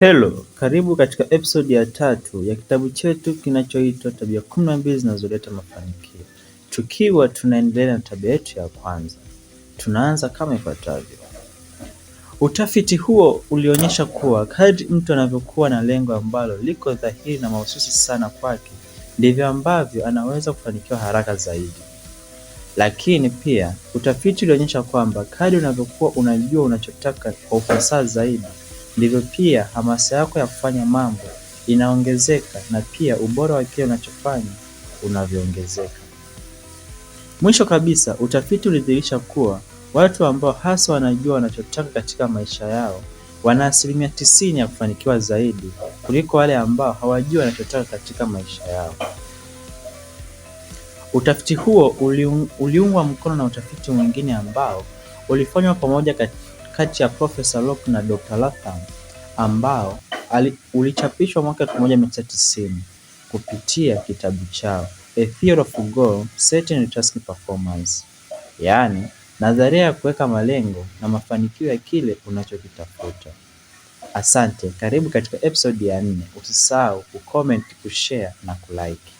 Hello, karibu katika episode ya tatu ya kitabu chetu kinachoitwa Tabia 12 zinazoleta mafanikio. Tukiwa tunaendelea na tabia yetu ya kwanza, tunaanza kama ifuatavyo. Utafiti huo ulionyesha kuwa kadri mtu anavyokuwa na lengo ambalo liko dhahiri na mahususi sana kwake, ndivyo ambavyo anaweza kufanikiwa haraka zaidi. Lakini pia utafiti ulionyesha kwamba kadri unavyokuwa unajua unachotaka kwa ufasaha zaidi, ndivyo pia hamasa yako ya kufanya mambo inaongezeka na pia ubora wa kile unachofanya unavyoongezeka. Mwisho kabisa, utafiti ulidhihirisha kuwa watu ambao hasa wanajua wanachotaka katika maisha yao wana 90% ya kufanikiwa zaidi kuliko wale ambao hawajui wanachotaka katika maisha yao. Utafiti huo uliungwa mkono na utafiti mwingine ambao ulifanywa pamoja kati ya Profesa Locke na Dr. Latham ambao ulichapishwa mwaka 1990 kupitia kitabu chao A Theory of Goal Setting and Task Performance, yaani nadharia ya kuweka malengo na mafanikio ya kile unachokitafuta. Asante, karibu katika episode ya 4. Usisahau kucomment, kushare na kulike.